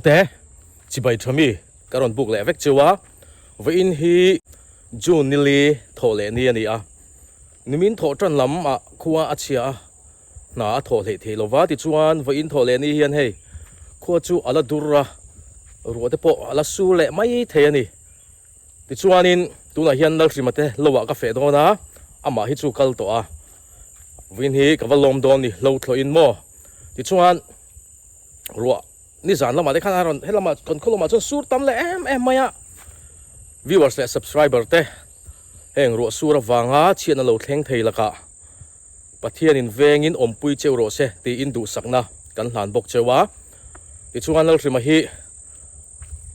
Te, chibai tha mi ka rawn buk leh vek cheu a, vawiin hi June nili thawh leh ni a ni a, nimin thawh tan lam ah khua a chhia a, hna a thawh hleih theih lova tichuan vawiin thawh leh ni hian hei khua chu a la dur a, ruah te pawh a la sur leh mai thei a ni. Tichuanin tunah hian Lalhrima te lo ah ka feh dawn a, amah hi chu kal tawh a, vawiin hi ka va lawm dawn ni, hlo thlawhin maw? Tichuan. Ruah nizan lamah te khan a rawn helamah kan khaw lamah chuan sur tam leh em em mai a, viewers leh subscriber te heng ruah sur avanga chhiatna lo thleng thei lakah Pathianin vengin awmpui cheu rawh se tiin duhsakna kan hlan bawk cheu a, tichuan Lalhrima hi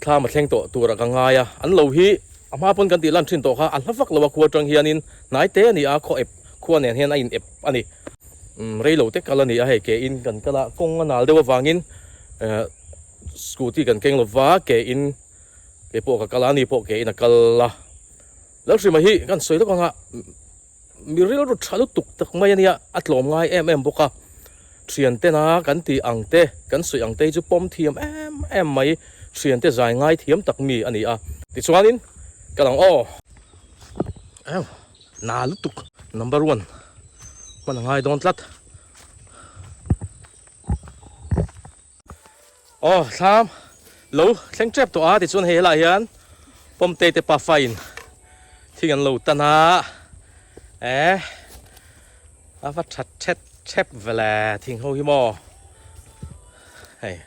thlam a thleng tawh turah ka ngai a, an lo hi a hma pawn kan tih lan thin tawh kha a hla vak lo a khua atang hianin hnai te a ni a, khaw ep khua nen hian a in ep a ni. Umm rei lo te kal a ni a hei ke in kan kal a kawng a nal deuh avangin eh scooty kan keng lova ke in kei pawh ka kal a ani pawh ke in a kal a Lalhrima hi kan sawi lawk anga mi rilru tha lutuk tak mai a nia a tlawm ngai em em bawk a thian tena kan tih ang te kan sawi ang te hi chu pawm thiam em em mai thian te zai ngai thiam tak mi a ni a tichuanin kal ang aw. Na lutuk number one hman a ngai dawn tlat. Aw thlam lo thleng tep tawh a tichuan hei helaiah hian pawmtei te pafa in thing an lo tan a eh a va tha thet thep vele thing ho hi maw hei.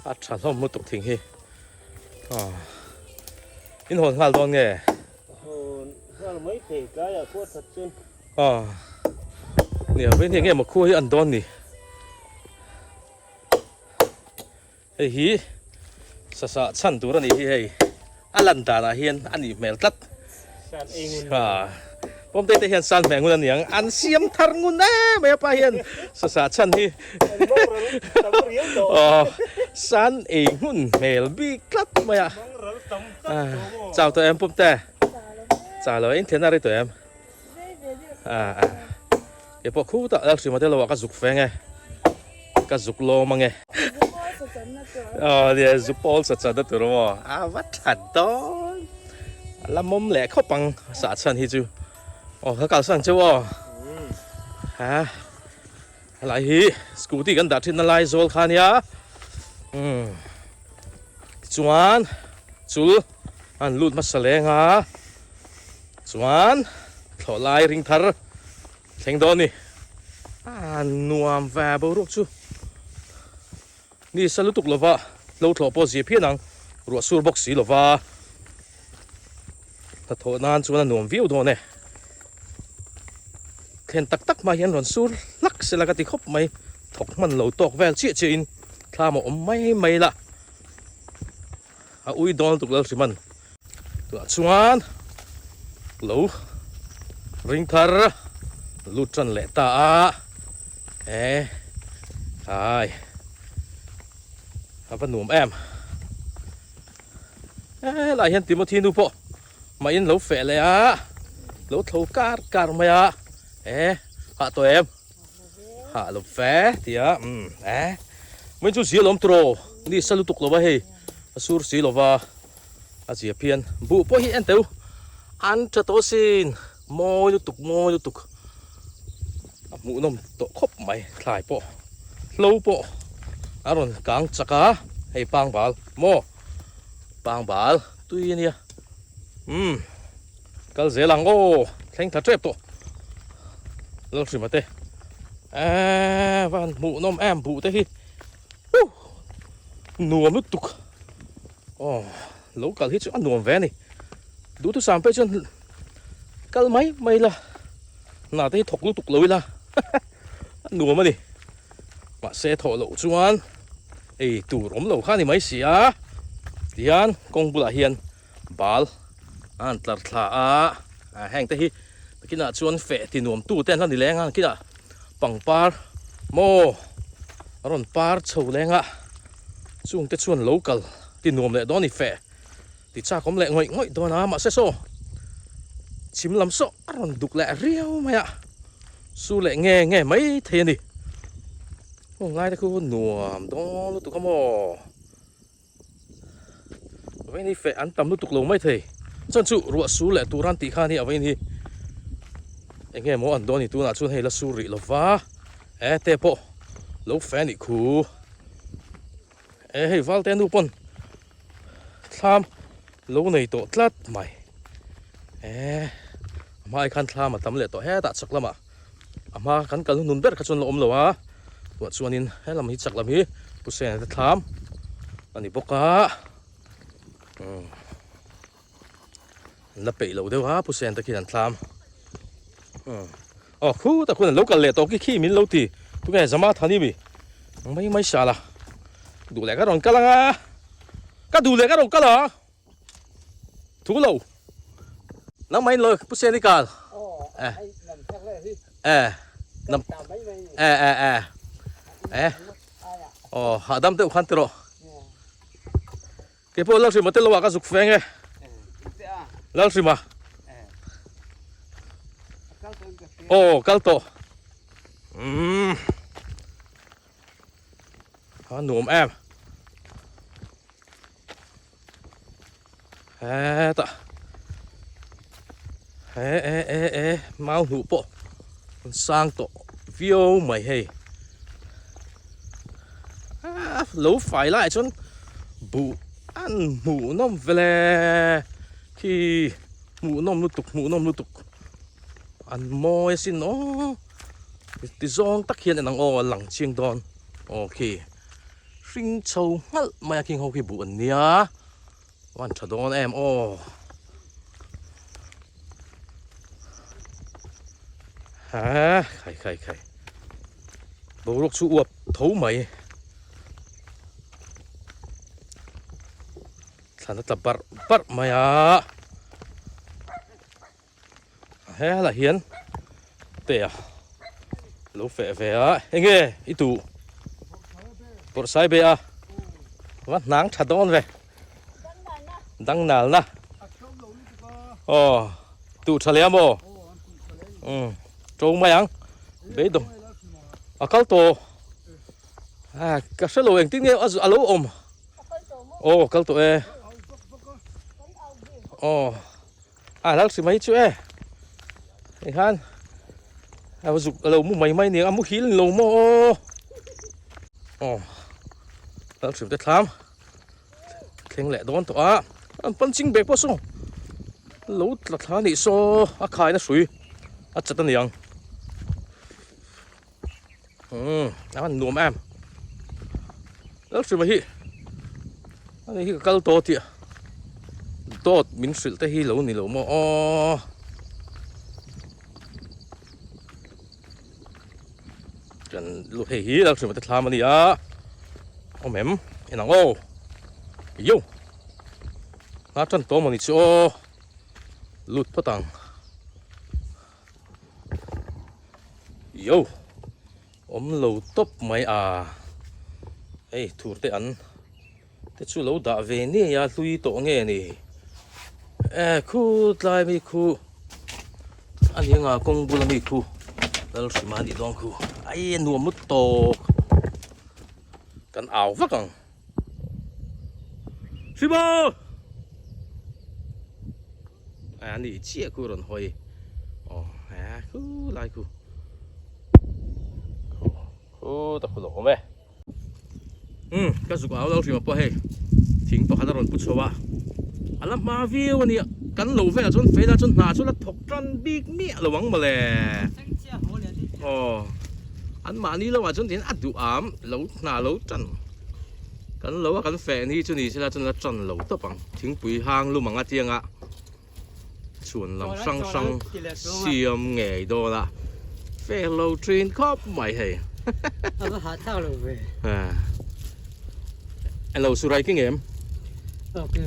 A tha hlawm lutuk thing hi. Aw. In hawn nghal dawn nge? Hawn nghal mai thei tlaiah khua that chuan. Aw. Nia vei nge nge maw khua hi an dawn ni. Hei hi sasa chhan tur a nih hi hei. A lan danah hian a nih hmel tlat. San ei ngun. Ha. Pawmte te hian san hmeh ngun a niang. An siam thar ngun em mai a pa hian sasa chhan hi. An boral tam riau tawh. Aw. San ei ngun hmel bik tlat mai a. Boral tam tlat tawh maw. Chau tawh em Pawmte? Chau lo. In thian a rei tawh em? A a. Kei pawh khutah Lalhrima te lo ah ka zuk feng e. Ka zuk lawm ange. Aw nia zu pawl sa chan na tur maw a va tha dawn a la mawm leh khawp ang sah chhan hi chu aw ka kalsan cheu aw ha helai hi scooty kan dah thin na lai zawl kha nia umm tichuan chul an lut hmasa leng a chuan thlawh lai ring thar Thleng dawn ni. A nuam ve boruak chu. Ni sa lutuk lova hlo thlawh pawh zia phian ang. Ruah sur bawk si lova hnathawh nan chuan a nuam viau dawn e. Thlen tak tak hma hian rawn sur hlak sela ka ti khawp mai. Thawk hman lo tawk vel chiah chiah in thlam a awm mai mai la. A ui dawn lutuk Lalhriman tunah chuan lo ring thar lut tan leh ta a e khai a va nuam em e helai hian Timothy nu pawh mah in lo feh leh a lo tho kar kar mai a e hah tawh em. Hah lo fe tia umm eh mai chu zia lawm turaw ni sa lutuk lo va hei a sur si lo va a zia phian buh pawh hi en teu an tha tawh sin mawi lutuk mawi lutuk a hmuh nawm tawh khawp mai thlai pawh hlo pawh a rawn kang chak a hei pangbal maw pangbal tui a nia umm. Kal zel ang aw, thleng thla tep tawh. Lalhrima te. Eee van hmuh nawm em buh te hi. Huh! Nuam lutuk. Aw, lo kal hi chu a nuam ve a ni. Duhthusam phei chuan kal mai mai la. Hna te hi thawk lutuk lo ila. A nuam a ni. Mahse thawh loh chuan ei tur awm lo kha a ni mai si a. Tihian kawng bulah hian Bal a han tlar thla a, heng te hi nakinah chuan feh ti nuam tu te an la ni leng a, nakinah pangpar maw a rawn par chho leng a, chung te chuan lo kal ti nuam leh dawn a ni feh ti chak awm leh ngawih ngawih dawn a, mahse saw chhim lam saw a rawn duk leh riau mai a, su leh nge nge mai thei a ni, aw ngai te khu nuam dawn lutuk a maw. Vawiin hi feh an tam lutuk lo mai thei. Chuan chu ruah sur leh tur an tih khan hi a vawiin hi eng nge maw an dawn ni tunah chuan hei la sur rih lova e te pawh lo feh a nih khu. E hei valte nu pawn thlam lo nei tawh tlat mai. E a hmai khan thlam a tam leh tawh hetah chak lamah a hma kan kal hnun ber kha chuan la awm lo a tunah chuanin he lam hi chak lam hi Pu Sena te thlam a ni bawk a umm an la peih lo deuh a Pu Sena te khian an thlam umm aw khutah khuan an lo kal leh tawh khi khi min lo ti tunge Zama Thani mi mai mai sala duh leh ka rawn kal ang a ka duh leh ka rawn kal ang. Thu lo. Nang mai lo pu sen i kal. Eh. Eh. Nam. Eh eh eh. Eh. Oh, ha dam deuh khan ti rawh. Ke pawh Lalhrima te lo ah ka zuk feng e. Lalhrima. Oh, kal tawh. Um. A nuam em. Hetah e e e e mau hnuh pawh an sang tawh viau mai hei ah lo fai lai chuan buh an hmuh nawm vel e khi hmuh nawm lutuk hmuh nawm lutuk an mawi asin aw ti zawng tak hian en ang aw a lang chiang dawn aw khi. Hring chho nghalh mai a khing ho khi buh an nia a tha dawn em aw ha khai khai khai boruak chu uap tho mai thlan a tla barh barh mai a Helaiah hian te a lo feh ve a enge i tuh pawrh sai be a va hnang tha dawn ve dang nal na aw tuh tha leh a maw umm to mai ang beidawng a kal tawh a ka hrelo engtin nge a lo awm aw kal tawh e aw. A lal hri mai chu e hei khan a zuk a lo mu mai mai nia a muhil ni lo maw aw aw lal hrim te thlam thleng leh dawn tawh a an punching bag pawh saw lo tla thla anih saw a khaina hrui a chat aniang umm a han nuam em lal hrima hi ani hi ka kal tawh tih dawt min hrilh te hi lo ni lo maw aw kan lu hei hi lal hrima te thlam a ni a awm em en ang aw yo hna tan tawh maw ni chu aw lut phawt ang. Yo awm lo tawp mai a hei thur te an te chu lo dah ve ngei a hlui tawh nge ni e khu tlai mi khu a ni anga kawng bula mi khu Lalhrima a nih dawn khu ai a nuam lut tawk kan au vak ang. Hrima! A ni chiah khu rawn hawi. Aw, a khu lai khu. Khu, khu ta khu lo awm e. Um, ka zuk au lo hrima pawh hei. Thing pakhat a rawn pu chho a. A la hma viau a nia. Kan lo velah chuan Fela chuan hna chu la thawk tan bik miah lo ang mawle. Aw. An mahni lo ah chuan tin a duh am lo hna lo tan kan lo a kan feh ni chu ni sela chuan la tan lo tawp ang thingpui hang lum ang a tianga chhuan lam hrang hrang siam ngei dawn a feh lo thin khawp mai hei a va hah thlak lo ve a lo surai ki ngem okay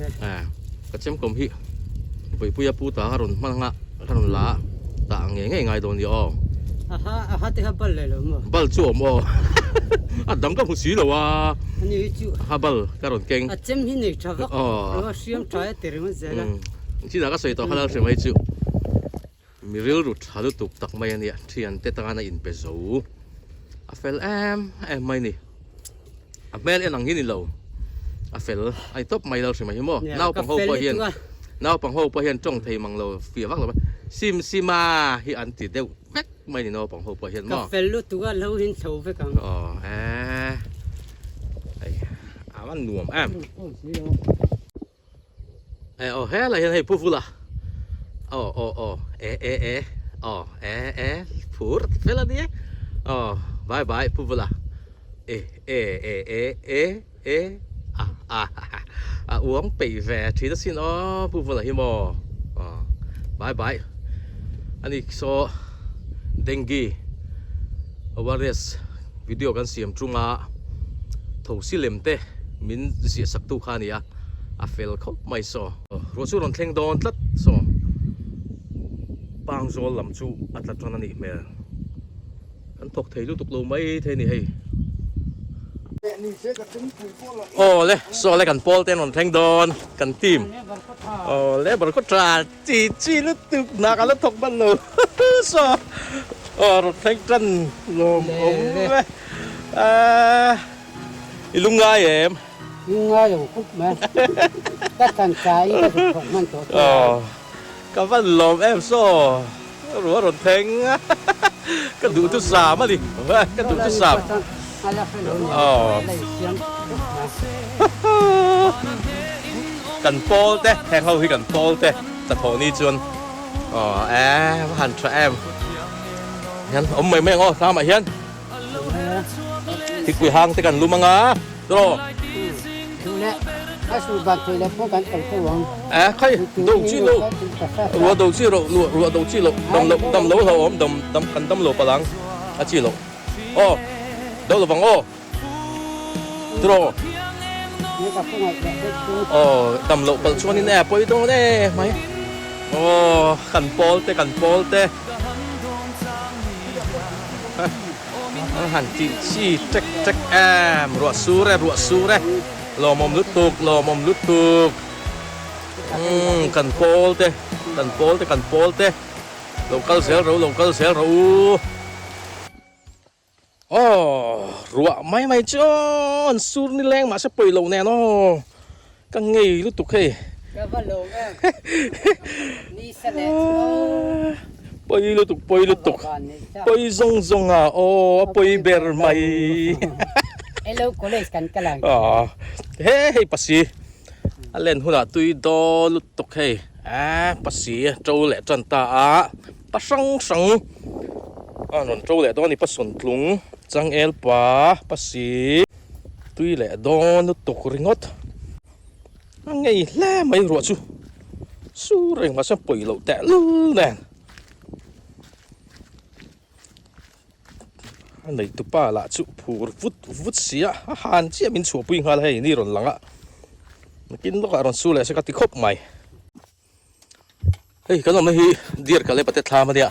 ka chemkawm hi Puipuia pu ta a rawn hmang a a rawn la a tah ngei ngei ngai dawn nia aw. Aha aha te kha bal leh lo maw? Bal chu awm aw a dang ka hmu si lo a. Ani hi chu aha bal ka rawn keng. A chem hi nei tha vak lo a hriam tha e ti ringawt zel a. Chinah ka sawi tawh kha Lalhri mai chu mi rilru tha lutuk tak mai a nia thiante tana inpe zo a fel em em mai ni. A hmel en ang hi ni lo. A fel a ni tawp mai Lalhrima hi maw? Naupang ho pawh hian naupang ho pawh hian tawng thei mang lo fiah vak lo va sim sima hi an ti deuh vek mai ni naupang ho pawh hian maw? Ka fel lutuk a lo in chho vek ang. Aw e hei a van nuam em. E aw helai hian hei pu vula aw aw aw e e e aw e e phur fel a nia aw bye bye pu vula e e e e e e a a a uang peih ve thin asin aw pu vula hi maw aw bye bye ani saw dengue awareness video kan siam chunga thosi lem te min ziah sak tu kha a ni a. A fel khawp mai saw. Ruah chu rawn thleng dawn tlat saw. Pang zawl lam chu a tla tan a nih hmel. Kan thawk thei lutuk lo mai thei a ni hei. Aw le, saw le kan pawl te an rawn thleng dawn kan team. Aw le bar khaw tha chi chi lutuk hna ka la thawk hman lo saw. Aw rawn thleng tan lawm awm e. I lungngai em? Lungngai lo khup mai. Ka than tha in ka zuk thawk hman tawh chu a. Ka van lawm em saw ruah rawn thleng a ka duh chu sam a ni ka duh chu sam. Kan pawl te heng ho hi kan pawl te hnathawh ni chuan aw e va han tha em hian awm mai mai ang aw tlamah hian. Thingpui hang te kan lum anga tawh. Eh khai do chi lo ruah do chi ro ruah do chi lo dam lo dam lo hlo awm dam dam kan dam lo palang a chi lo aw do lo vang aw tawh aw dam loh palh chuanin e pawi dawn e mai aw kan pawl te kan pawl te. An han tih chi tek tek em ruah sur e ruah sur e lawmawm lutuk lawmawm lutuk umm kan pawl te kan pawl te kan pawl te lo kal zel ro lo kal zel ro u aw ruah mai mai chu an sur ni leng mahse pawi lo nen aw ka ngei lutuk hei. Ka va lawm em. Ni sa leh chu aw. Pawi lutuk pawi lutuk. Pawi zawng zawng a aw a pawi ber mai. Hello college kan kal ang. Aw he hei pasi a len hunah tui daw lutuk hei a pasi to leh tan ta a pa hrang hrang a rawn to leh dawn a ni pasawn tlung changel pa pasi. Tui leh dawn lutuk ringawt a ngei hle mai ruah chu su reng mahse pawi loh teh lul nen a nei tupa lah chu phur vut vut si a a han chiah min chhuahpui nghal hei ni rawn lang a nakin lawkah rawn su leh se ka ti khawp mai. Hei kan awmna hi deer ka lep a te thlam a nia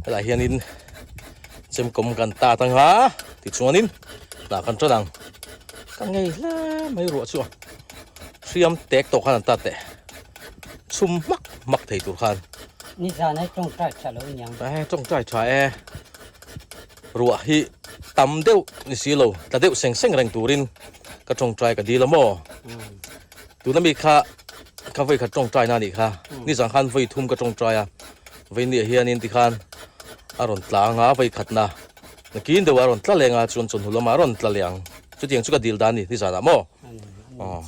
helai hianin chemkawm kan tat ang a tichuanin hnah kan tan ang ka ngei hle mai ruah chu a hriam tek tawh khan an tat teh chhum hmak hmak thei tur khan nizan ai tawngtai tha lo aniang e tawngtai tha e ruah hi tam deuh ni si lo tla deuh seng seng reng turin ka tawngtai ka dil a maw. Tuna mi kha ka vawi khat tawngtai na anih kha, nizan khan vawi thum ka tawngtai a, vawi nia hianin tikhan a rawn tla ang a vawi khatna nakin deuh a rawn tla leng a chuan chawhnu lamah a rawn tla leh ang, chutiang chu ka dil dan a ni nizanah maw? Aw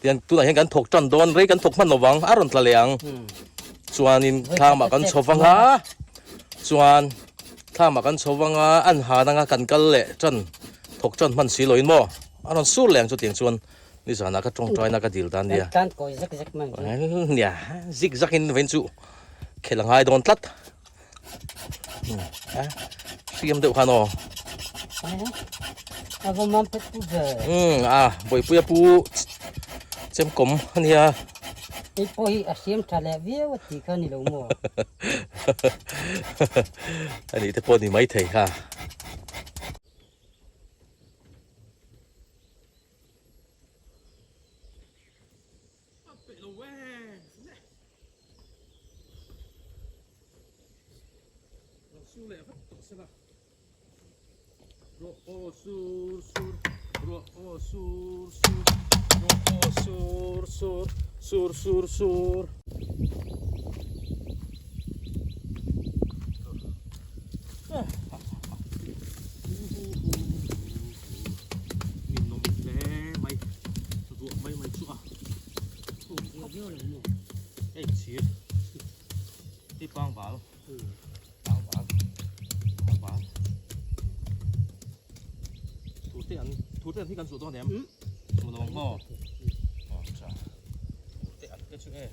tian tunah hian kan thawk tan dawn rei kan thawk hman lo vang a rawn tla leh ang, chuanin thlamah kan chho vang a, chuan thlamah kan chho vang a an han anga kan kal leh tan thawk tan hman si loin maw a rawn sur leh ang chutiang chuan. Nizanah ka tawngtaina ka dil ta nia. Kan kawi zek zek mai chu. Nia, zik zak in vain chu khel a ngai dawn tlat. Hriam deuh khan aw. A va mam phet pu ve. A Bawipuia pu chemkawm a nia. Hei pawh hi a hriam tha leh viau a tih kha ni lo maw? Ani te pawh ni mai thei kha. Ruah aw sur sur, ruah aw sur sur, sur sur sur. Ninawm hle mai, ruah mai mai chu a. Hei chhir, hei pangbal, pangbal, pangbal. Thur te an, thur te an hi kan zuah dawn em? Zuah lo ang maw? Aw tha, thur te an te chu e.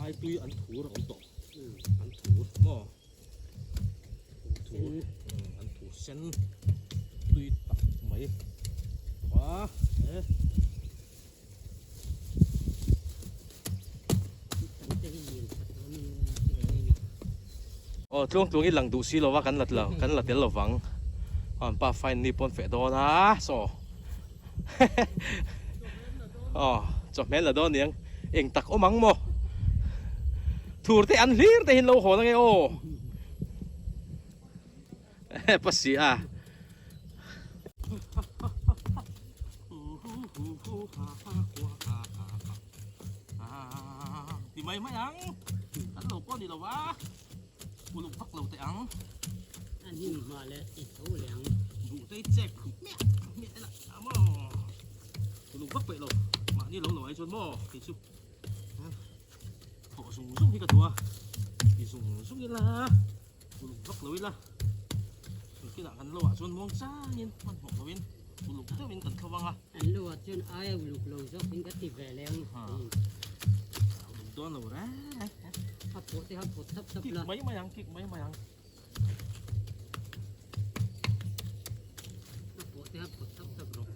Ai tui an thur a awm tawh, an thur maw? Thur, an thur sen tui tak mai a e. Aw tluang tluang i lang duh si lo va kan la lo kan la tel lo vang an pa fine ni pawn feh dawn a saw aw chawhmel la dawn niang eng tak awm ang maw thur te an hlir te hi an lo hawn ange aw pasi a. Ti mai mai ang kan lo pawh ni lo va uluk vak lo teh ang. A hnim hma leh i tho leh ang. Buh te i chek miah miah ela a maw uluk vak peih lo mahni lo lo ai chuan maw kei chu thawh zung zung hi ka duh a ti zung zung ila. Uluk vak lo ila, nakinah kan lo ah chuan muang changin hmanhmawh loin uluk deuhin kan thlo vang a. An lo ah chuan aia uluk lo zawkin ka ti ve leh ang. Uluk dawn lo reng reng. A pawh te kha pawt tap tap la. Kik mai mai ang, kik mai mai ang. A pawh te kha pawt tap tap rawh.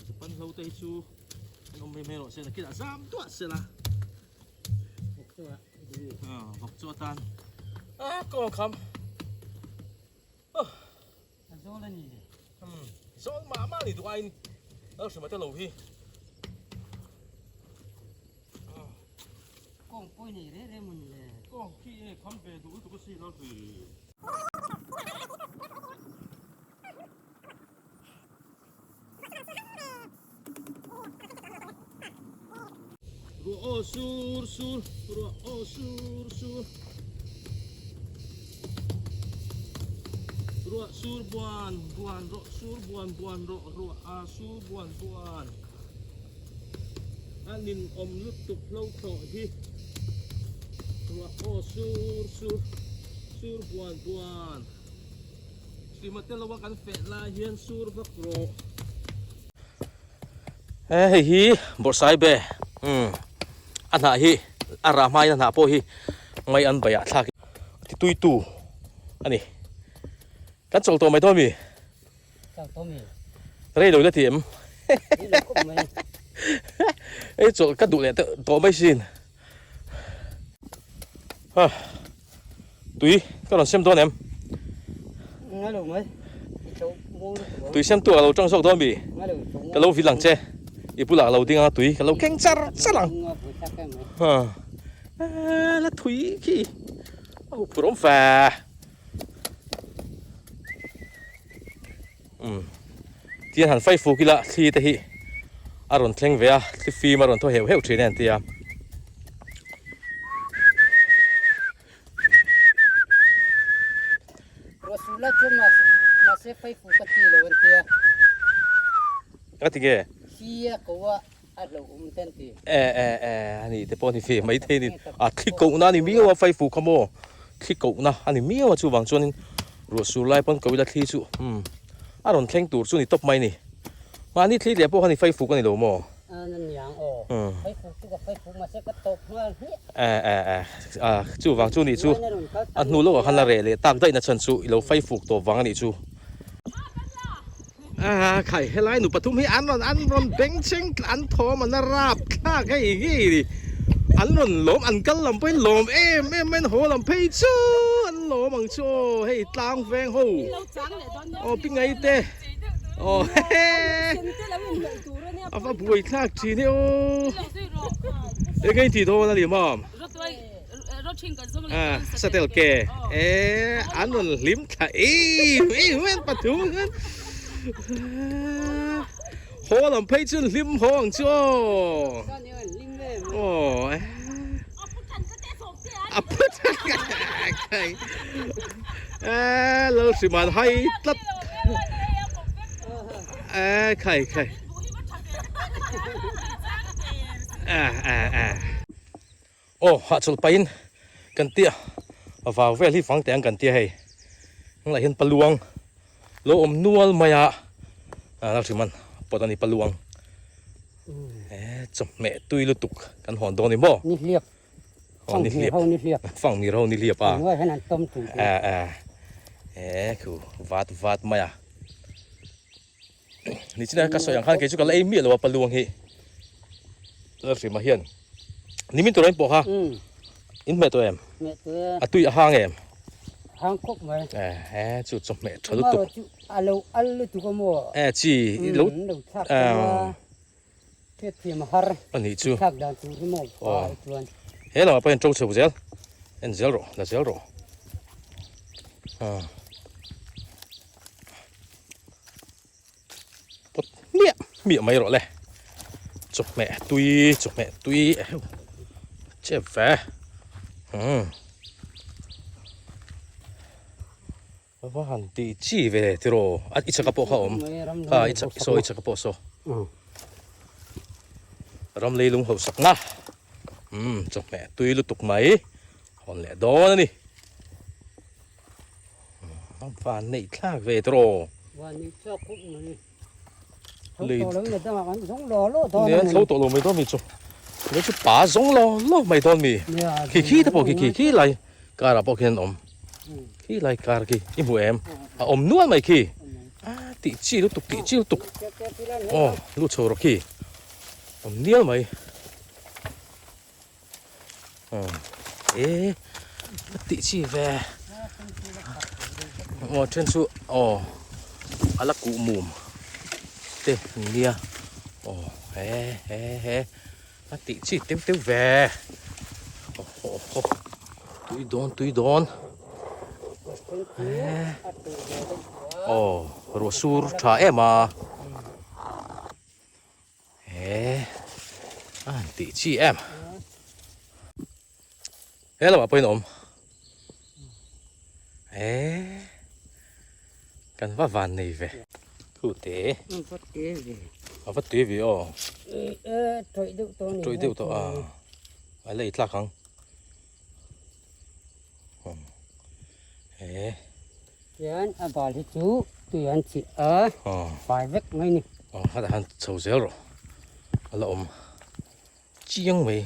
Japan hlo te hi chu an awm mai mai rawh se, nakinah zam duah sela. Vawk chu atan a kawng kham a zawl a ni le zawl mah mah ni duh aiin lal hrima te lo hi kawng pawi nei reh reh maw ni le kawng khi e kham ve duh lutuk a si lal hri Ruah aw sur sur, ruah aw sur sur. Ruah sur buan buan rawh, sur buan buan rawh, ruah a sur buan buan. A nin awm lutuk hlo thlawh hi. Ruah aw sur sur, sur buan buan. Hrima te lo a kan feh lai hian sur vak rawh. He hei hi bawrhsai be umm a hnah hi a rah hmain a hnah pawh hi mai an baiah thlak a ti tui tu a ni. Kan chawl tawh mai dawn mi? Chawl tawh mi. Rei lo ila ti em? Rei lo khawp mai. Ei chawlh ka duh leh tawh mai sin. Ha. Tui ka rawn sem dawn em? Ngai lo mai. I tho muang lutuk ang. Tui sem tu ah ka lo tang zawk dawn mi? Ngai lo, tho muang. Ka lo vil ang che. I bulah ka lo ding ang a tui ka lo keng char char ang. Ha. La thui khi. A huphurh awm fe. Umm. Tian han fai fuk ila thli te hi a rawn thleng ve a, thli fim a rawn thaw heuh heuh thin a tia. Ruahsula chuan mahse fai fuk a ti lo an tia. Nga ti nge? Thli a ko a, a hlauh awm te an ti. E e e ani te pawh ni ve mai thei ni. A thli kohna a ni miau a fai fuk kha maw? Thli kohna a ni miau a chuvang chuanin ruahsur lai pawn ko ila thli chu umm a rawn thleng tur chu ni tawp mai ni. Mahni thli leh pawh kha ni fai fuk a ni lo maw? E e e a chuvang chu nih chu a hnu lawkah khan a reh leh tak daih na chhan chu i lo fai fuk tawp vang a nih chu. A khai helai nu pathum hi an rawn an rawn beng cheng an thawm an a rap thlak hei ngei ni an rawn lawm an kal lam pawhin lawm em em mai an haw lam phei chu an lawm ang chu aw hei tlang veng ho aw pi ngai te aw he a va buai thlak thin e aw eng nge in tih dawn a ni mam. Ah, satel ke. Eh, an rawn hlim thla em em em pathum hian. Haw lam phei chu an hlim haw ang chu aw. Aw. A pu than ka kai. Eh, lal hriman hai tlat. Eh, khai khai. Eh, eh, eh. Aw hahchawlh pahin kan tia a vau vel hi fang teh ang kan tia hei hnungah hian paluang lo awm nual mai a ah lalhriman pawt a ni paluang eh chawhmeh tui lutuk kan hawn dawn ni maw ni hliap aw ni hliap ho ni hliap fang mir ho ni hliap a hnuai hian an tawm tui eh eh eh khu vat vat mai a Nichina ka sawi ang khan kei chu ka la ei miah lo a paluang hi Lalhrima hian nimin tur in pawh kha in hmeh tawh em a tui a hang em hang khawp mai eh eh chu chaw hmeh tha lutuk a lo al lutuk a maw eh chi lo lo thlak a hriat thiam a har a nih chu thlak dan tur hi maw chuan he lamah pawh hian to chho zel en zel rawh la zel rawh ah Pawt hmiah hmiah mai rawh le chawhmeh tui chawhmeh tui eheu chep ve umm va han tih chi ve tiraw a i chaka pawh kha a awm kha i chak saw i chaka pawh saw ram leilung hausak na umm chawhmeh tui lutuk mai hawn leh dawn a ni. Van neih thlak ve tawh. Van neih thlak khawp mai. Lei tawh lo in a dangah kan zawng law law dawn a ni. Tho tawh lo mai dawn mi chu. Lei chu pa zawng law law mai dawn mi. Khi khi te pawh khi khi khi lai karah pawh khian an awm. Khi lai kar khi i hmu em? A awm nual mai khi. A tih chi lutuk tih chi lutuk. Aw lu chho rawh khi. Awm nial mai. E a tih chi ve aw then chu aw a la kuh mum te an nia aw he he he a tih chi teuh teuh ve aw haw haw tui dawn tui dawn aw ruah sur tha em a. He a han tih chi em. He lamah pawhin a awm. He kan va van nei ve. Thu te. A va te ve. A va te ve aw. E tawih deuh tawh a ni. Tawih deuh tawh a. A la i tlak ang. He. Tian a bal hi chu tui an chilh a, fai vek mai ni. Aw khatah khan chho zel rawh a la awm chiang mai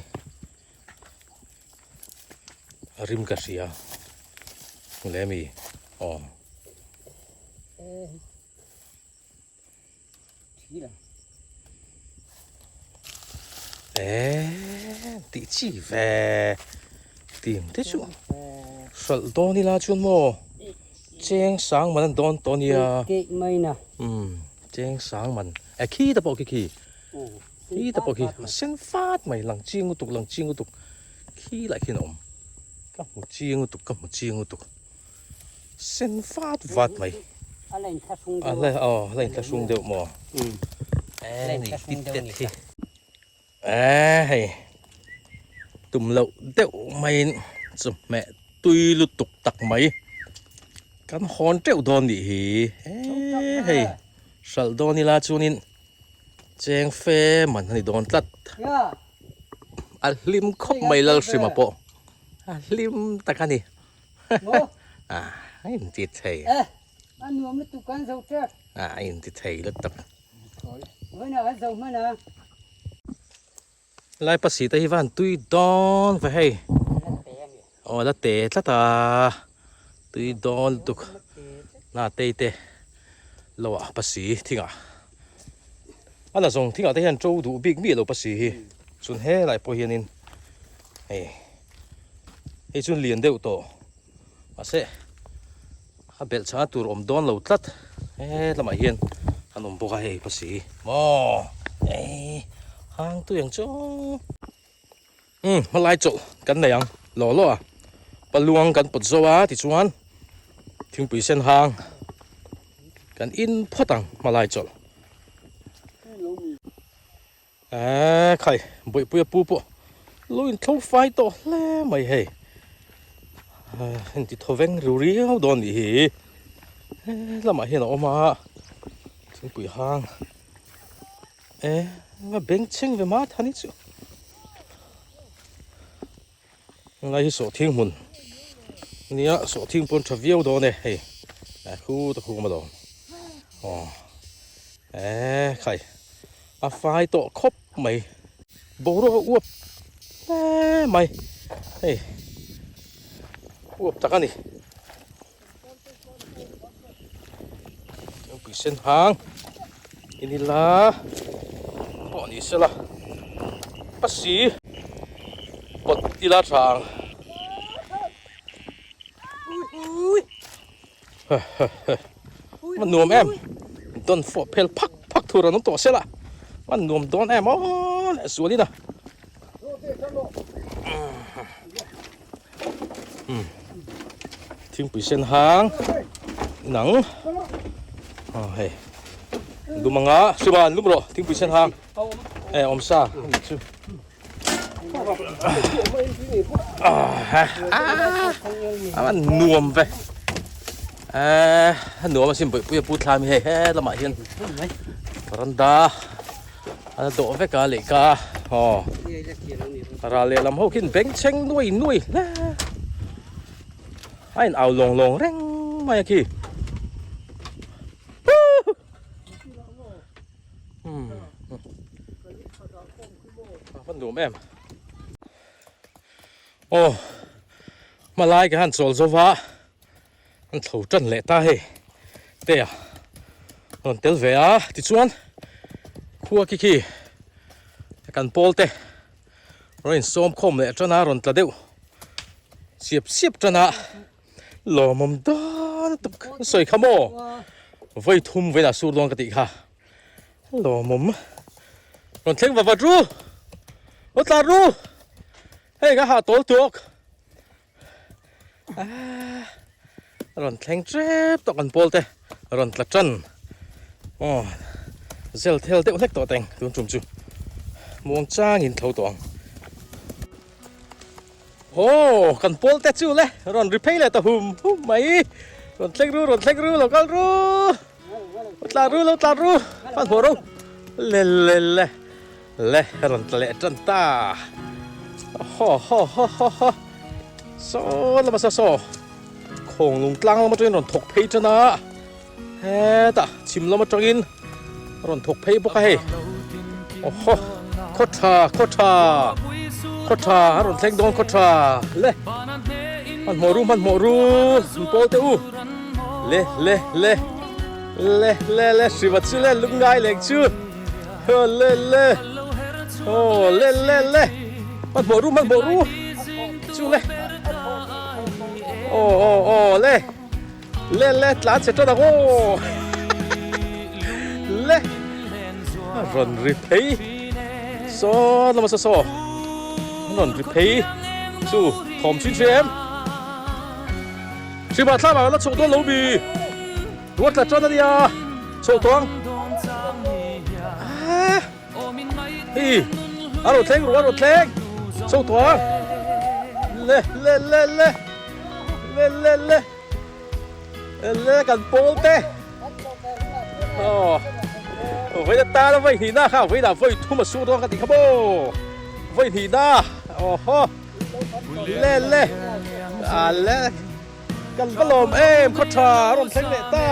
a rim ka hria le mi aw. Eee tih chi ve tim te chu hralh dawn ila chuan maw cheng sang man an dawn tawh ania umm cheng sang man eh khi te pawh khi khi khi te pawh khi a sen fat mai lang chiang lutuk lang chiang lutuk khi lah khian a awm ka hmu chiang lutuk ka hmu chiang lutuk. Sen vat vat mai. A la inthlahrung deuh. A la aw a la inthlahrung deuh maw. A la inthlahrung deuh ni kha. Eh hei tum loh deuh maiin chawhmeh tui lutuk tak mai kan hawn teuh dawn nih hi. Eh hei hralh dawn ila chuanin cheng fe man a ni dawn tlat. A hlim khawp mai Lalhrima pawh a hlim tak a ni. A inti thei. Eh, a nuam lutuk kan zo tep. A inti thei lutuk. Vawiinah kan zo hman a. Lai pasi te hi va han tui dawn ve hei. Aw la te tlat a. Tui dawn lutuk. Na tei te lo ah pasi thingah. A la zawng thingah te hian to duh bik miah lo pasi hi. Chun helai pawh hianin hei. Hei chuan lian deuh tawh mahse a belh chhana tur awm dawn lo tlat he lamah hian an awm bawk a hei pasi maw ei hang tui ang chu umm hmalai chawlh kan nei ang law law a. Paluang kan pawt zo a tichuan thingpui sen hang kan in phawt ang hmalai chawlh. Eee khai bawihpuia pu pawh lo inthlo fai tawh hle mai hei inti thaw veng riu riau dawn nih hi he lamah hian a awm a thingpui hang e va beng chheng ve ma thani chu ngai hi sawhthing hmun nia sawhthing pawn tha viau dawn e hei a khu ta khu ma lo aw e khai a fai tawh khawp mai boruak a uap hle mai hei uap tak a ni. Thingpui sen hang in ila pawh ni sela pasi pawt ila tha ang man nuam em dawn fawh phel phak phak thur an awm tawh sela man nuam dawn em aw leh zualin a. Thingpui sen hang inang aw hei lum anga hriman lum rawh thingpui sen hang e awm sa ani chu a nuam ve a nuam asin bawihpui a pu thlai mai hei he lamah hian veranda A dawh vek a lehkha aw ral lehlam ho khian bengchheng nuai nuai hle a in au lawng lawng reng mai a khi a va nuam em aw hmalai ka han chawl zo va. An thlo tan leh ta hei te a rawn tel ve a tichuan khua khi khi kan pawl te rawn insawm khawm leh tan a rawn tla deuh siap siap tan a lawmawm dawn lutuk an sawi kha maw vawi thum vawiin ah sur dawn ka tih kha lawmawm rawn thleng va vat ru rawn tlan ru hei ka hah tawl tuak. Rawn thleng tep tawh kan pawl te rawn tla tan aw zel thel deuh hlek tawh teng tun tum chu muang chang in tho tawh ang aw kan pawl te chu le rawn ri phei leh ta hum hum mai rawn thleng ru rawn thleng ru lo kal ru lo tlan ru lo tlan ru hmanhmawh ro le le le. Le rawn tla leh tan ta haw haw haw haw haw saw lama saw saw khawng lung tlang lam atangin rawn thawk phei tan a hetah chhim lam atangin rawn thawk phei bawk a hei aw haw khaw tha khaw tha khaw tha a rawn thleng dawn khaw tha le hmanhmawh ru hmanhmawh ru an pawl teh u le le le le le le hriva chu le lungngai leng chu. Aw le le aw le le le hmanhmawh ru hmanhmawh ru chu le aw aw aw le le le tlan chhe tan ang aw le a rawn ri phei saw lama saw saw a rawn ri phei chu thawm chhin hre em hriba thlam ah la chhoh dawn lo mi. Ruat tla tan ania chho tawng hi a rawn thleng ru a rawn thleng chho tawng le le le le le le le le kan pawl te aw vawi na tan a vawi hnih na kha vawi dah vawi thum a sur dawn ka tih kha maw vawi hnih na aw haw le le a le. Kan va lawm em khaw tha a rawn thleng leh ta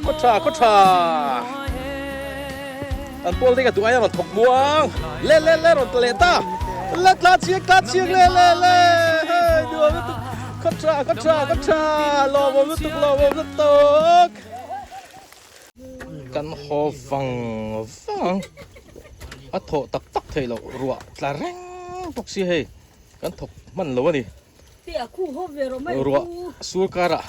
khaw tha khaw tha an pawl te ka duh ai a rawn thawk muang le le le rawn tla leh ta le tla chiang tla chiang le le le hei nuam lutuk khaw tha khaw tha khaw tha lawmawm lutuk lawmawm lutuk kan haw vang vang a thawh tak tak theih loh ruah tla reng bawk si hei. Kan thawk hman lo a ni. Ruah sur karah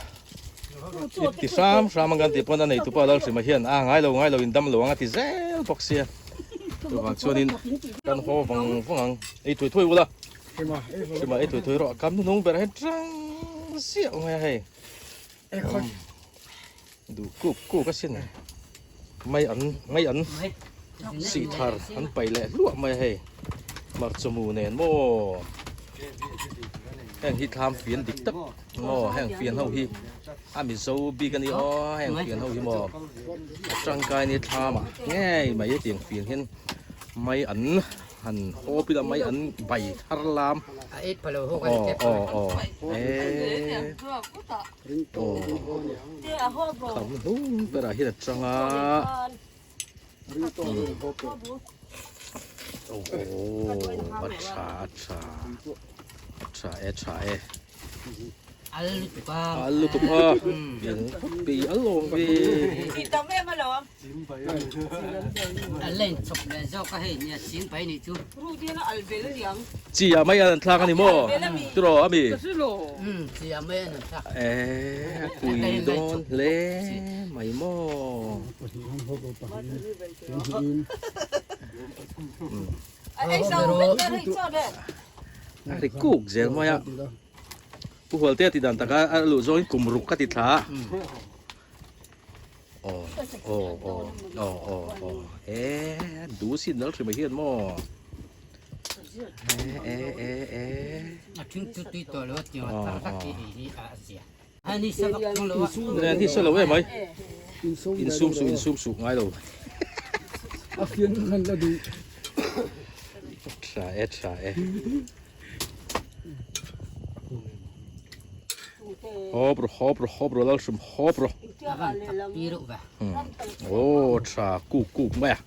ip ti hram hram ang kan tih pawn a nei tupa Lalhrima hian a ngai lo ngai lo in dam lo ang a ti zel bawk sia. Chuvang chuanin kan haw vang vang ang. Ei thuai thuai ula. Sima ei tui tui rawh kam hnung ber hian tang ziah mai a hei. Duh kuk kuk asin mai an mai an sih thar an pai leh hluah mai a hei hmarcha mu nen maw heng hi thlam fian dik tak maw heng fian ho hi a mizo bik a ni aw heng fian ho hi maw a tangkai ni thlam ah ngei mai hetiang fian hian mai an han hawp ila mai an bai thar lam aw aw aw eee. Kham hnung berah hian a tang a a tha a tha a tha e tha e al lutuk a in pi al awm ve Chi ah mai an thlak a ni maw? Tiraw a mi? Eh, a pui dawn hle mai maw? A ri kuk zel mai a. Pu Hualtea ti dan taka a luh zawngin kum ruk ka ti thla a. Aw aw aw aw aw aw e du sin dal hrim hian maw e e e a thing chu tui tawh lo tiang a thar hlak hi ei hi a zia a ni sa vak thung lo a nen hi sa lo e mai insum su insum su ngai lo a fian kan la du tha e tha e Hawp rawh hawp rawh hawp rawh Lalhrim hawp rawh. Aw tha kuk kuk mai a.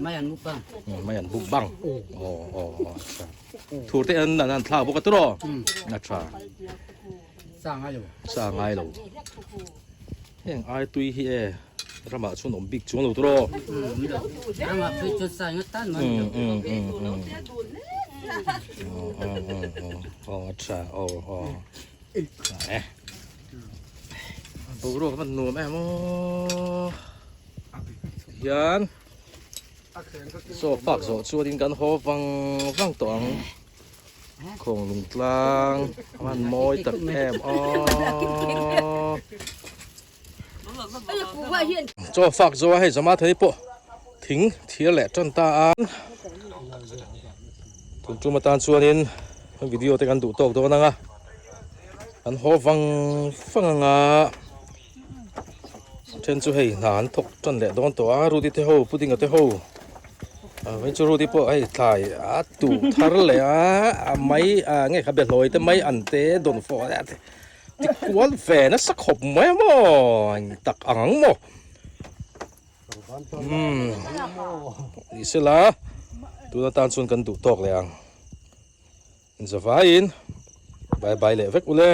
Mai an buk bang. Mai an buk bang. Aw aw aw tha. Thur te an an thlak bawk a tiraw. A tha. Sa ngai lo. Sa ngai lo. Heng ai tui hi e ramah chuan awm bik chuang lo tiraw. Ramah phei chuan sa inga tan mai. Aw a tha aw aw e boruak a van nuam em aw hian chaw fak zawh chuanin kan haw vang vang tawh ang. Khawnglung tlang a han mawi tak em aw. Chaw fak zo a hei zama thei pawh thing thir leh tan ta a. Tun tum atan chuanin video te kan duh tawk dawn ang a. An haw vang vang ang a. Then chu hei hna an thawk tan leh dawn tawh a Rudy te ho Pudinga te ho ah chu Rudy pawh hei thlai a tuh thar leh a a mai ah nge kha behlawi te mai an te dawn fawh a te ti kual ve nasa khawp mai a maw eng tak ang ang maw umm ni sela tuna tan chuan kan duh tawk leh ang zavaiin bye bye leh vek ule.